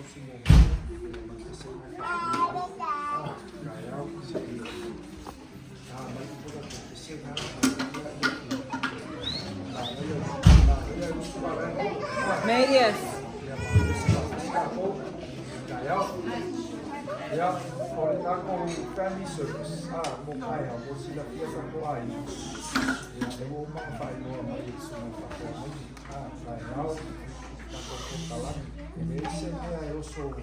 tausi muamua, ia ma te se i ma taeao se i a mai ko ta te se na Medias. Ia, o le tatou family service, a, mo taeao, mo silafia tatou aiga. Ia, lea ua uma ona faailoa mai e le susuga i le faafeagaiga, a, taeao, tatou kokalami. E leai se mea e oso.